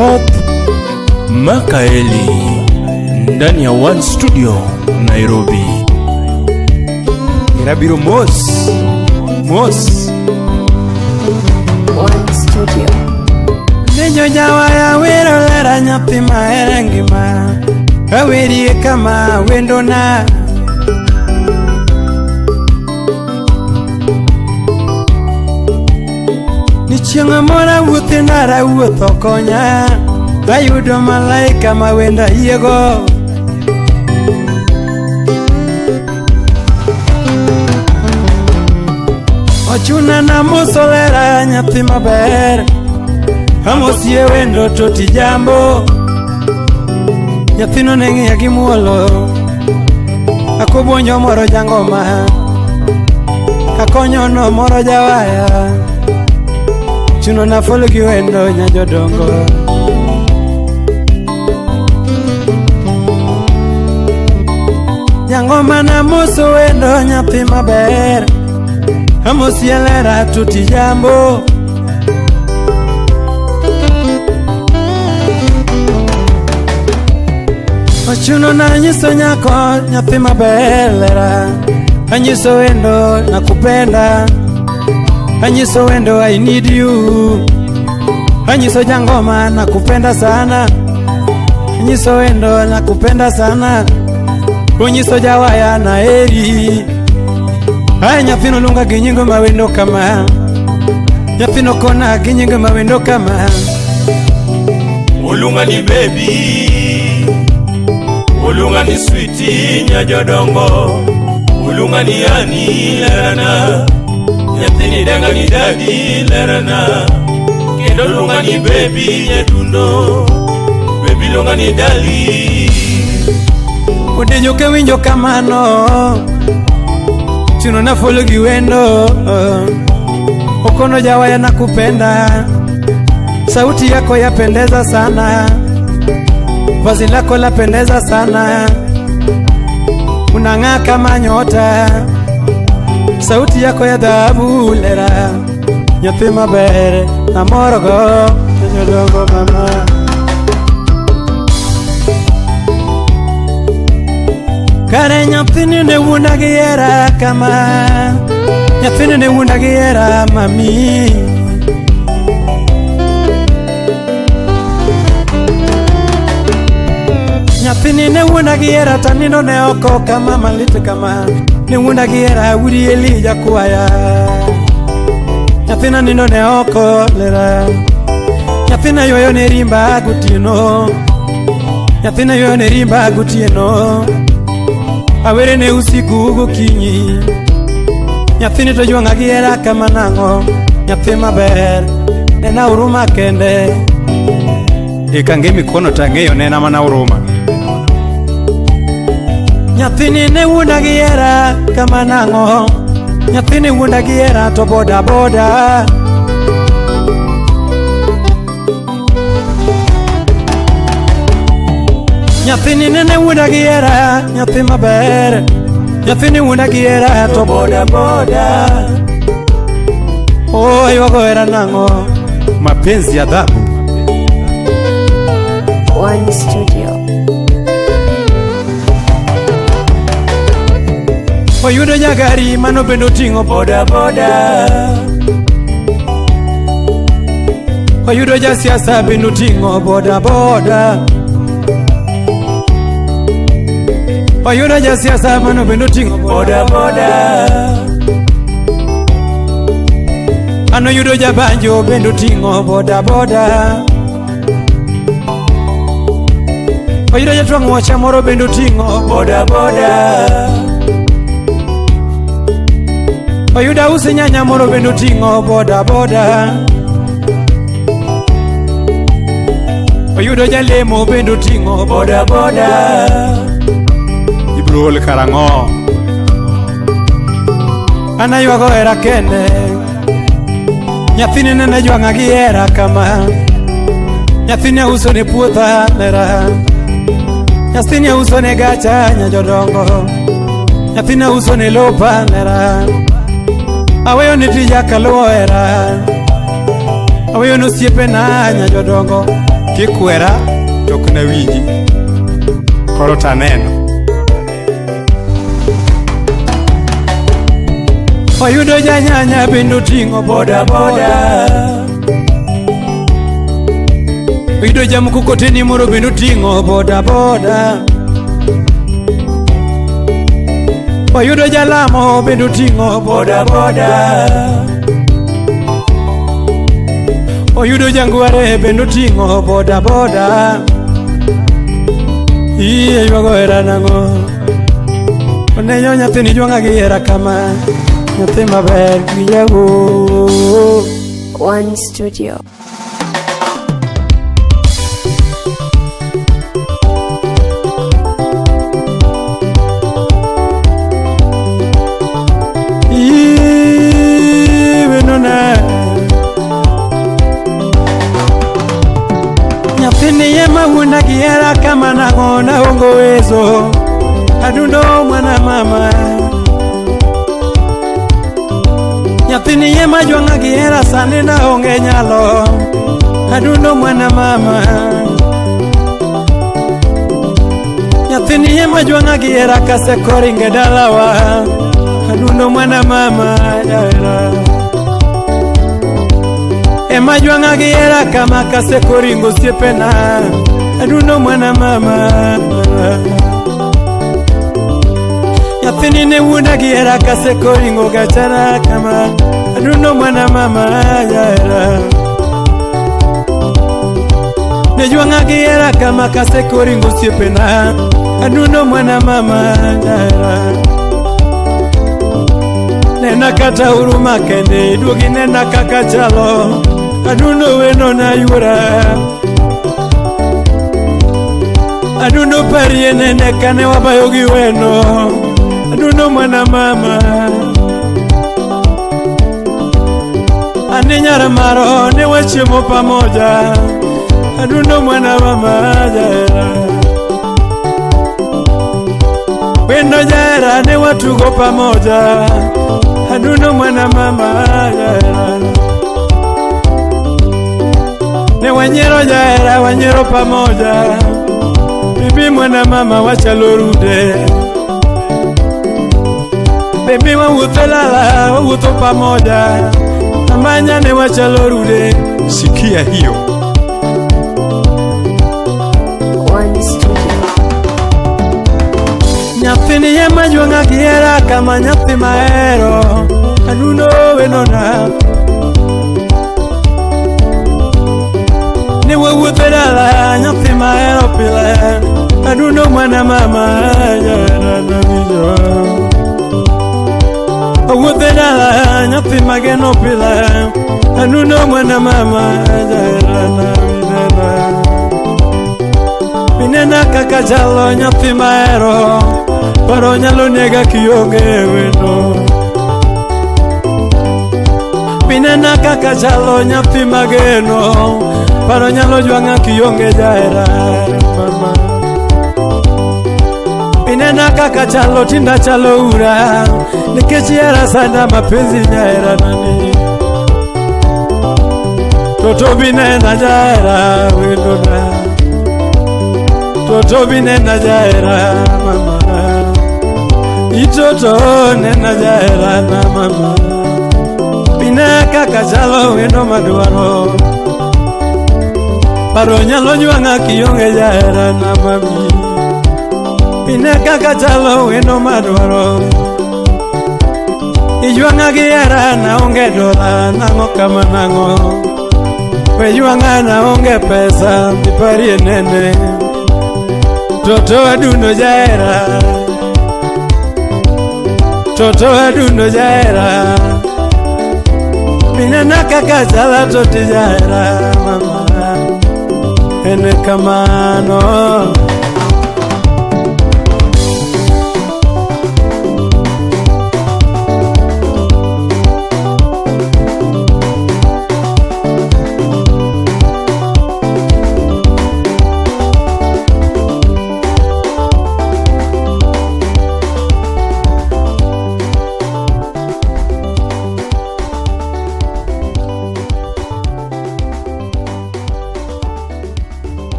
Okoth Makaeli ndani ya One Studio Nairobi. Irabiro mos mos. One Studio. Ninyo jawaya wero lera nyathi mahere ngima awerie kama wendona. Ni chieng' moro awuotho e ndara wuoth okonya ayudo malaika ma wenda yiego. Ochuna namoso lera nyathi maber amosie wendo to tijambo. Nyathino ne ng'iya gi muolo akobwonjo moro jangoma kakonyo no moro jawaya chuno na folo gi wendo nya jodongo. Jangoma namoso wendo nyathi maber amosie lera to tijambo. Ochuno na nyiso nyako nyathi maber lera anyiso wendo nakupenda anyiso wendo I need you anyiso jangoma nakupenda sana anyiso wendo nakupenda sana onyiso jawaya na heri. Ay nyathino luonga gi nying ma wendo kama nyathino kona gi nying ma wendo kama. Oluonga ni baby, oluonga ni sweetie nya jodongo, oluonga ni honey lerana, nyathini denga ni daddy lerana, kendo luonga ni baby nyadundo, baby luonga ni dali. Odenyo kawinjo kamano chuno na folo gi wendo okono jawaya nakupenda sauti yako yapendeza sana vazi lako lapendeza sana unang'aa kama nyota sauti yako ya dhahabu lera nyathi maber namorgo jodongo mama. Kare nyathini ne wuonda gi hera kama nyathini ne wuonda gi hera mami. Nyathini ne wuonda gi hera to nindo ne oko kama malit kama ne wuonda gi hera udi Elija kwaya. Nyathina nindo ne oko lera nyathina ywayo ne rimba gotieno nyathina ywayo ne rimba gotieno awere ne usiku gokinyi nyathini to jwang'a gi hera kama nang'o nyathi maber nena huruma kende. Eka mikono to ang'eyo nena mana huruma. Nyathini ne wuonda gi hera kama nang'o nyathini wuonda gi hera to boda boda. Nyathini nene wuonda gi hera nyathi maber nyathini wuonda gi hera to boda boda. Oh, aywago hera nang'o Mapenzi ya adhabu. One Studio. Oyudo jagari mano bende oting'o boda boda. Oyudo jasiasa bende oting'o boda boda. Oyudo jasiasa mano bende oting'o boda boda. Anoyudo jabanjo bende oting'o boda boda. Oyudo jatwang' wuoche moro bende oting'o boda boda. Oyudo ausi nyanya moro bende oting'o boda boda. Oyudo jalemo bende oting'o boda boda. Ibiro ol karang'o? An aywago hera kende nyathini nene jwang'a gi hera kama nyathini auso ne puotha lera nyathini auso ne gacha nya jodongo nyathini auso ne lopa lera aweyo ne tija kaluwo hera aweyo ne osiepena nya jodongo. Kikwera to ok nawinji. Koro taneno. Oyudo janyanya bende oting'o boda boda. Oyudo jamkokoteni moro bende oting'o boda boda. Oyudo jalamo bende oting'o boda boda. Oyudo jangware bende oting'o boda boda. Iye ywago hera nang'o? Onenyo nyathini jwang'a gi hera kama. Nyathi maber winjago. One Studio. Nyathini ema wuonda gi hera kama nang'o naonge uwezo. Adundo mwana mama. Nyathini ema jwang'a gi hera sani naonge nyalo. Adundo mwana mama. Nyathini ema jwang'a gi hera kasekoringe dalawa. Adundo mwana mama jahera. Ema jwang'a gi hera kama kasekoringo osiepena. Adundo mwana mama. Nyathini ne wuonda gi hera kasekoringo gachana kama. Adundo mwana mama jahera. Ne jwang'a gi hera kama kasekoringo osiepena. Adundo mwana mama jahera. Nena kata huruma kende iduogi nena kaka chalo. Adundo weno na yuora. Adundo parie nene kane wabayo gi weno. Adundo mwana mama. Ane nyara maro ne wachiemo pamoja. Adundo mwana mama jahera. Wendo jahera ne watugo pamoja. Adundo mwana mama jahera. Ne wanyiero jahera wanyiero pamoja. Bibi mwana mama wachalo rude. Bibi wawuotho lala wawuotho pamoja. Amanya ne wachalo rude. Sikia hiyo. One Studio. Nyathini ema jwang'a gi hera kama nyathi mahero. Adundo wenona. Ne wawuotho e dala nyathi mahero pile. Adundo mwana mama jahera nawinjo. Wawuotho e dala nyathi mageno pile. Adundo mwana mama jahera nawinena. Minena kaka chalo nyathi mahero. Paro nyalo nega kionge wendo. Minena kaka chalo nyathi mageno. Paro nyalo jwang'a kionge jahera mama. Minena kaka chalo tinda chalo ura. Nikech hera sana mapenzi jahera nani. Toto binena jahera wendo na. Toto binena jahera mama. Itoto nena jahera na mama. Bine kaka chalo wendo madwaro. Paro nyalo jwang'a kionge jahera na mami. Bine kaka chalo wendo madwaro. Ijwang'a gi hera naonge dola nang'o kama nang'o. We jwang'a naonge pesa miparie nene. Toto adundo jahera. Toto adundo jahera. Minena kaka chala toti jahera mama. En kamano.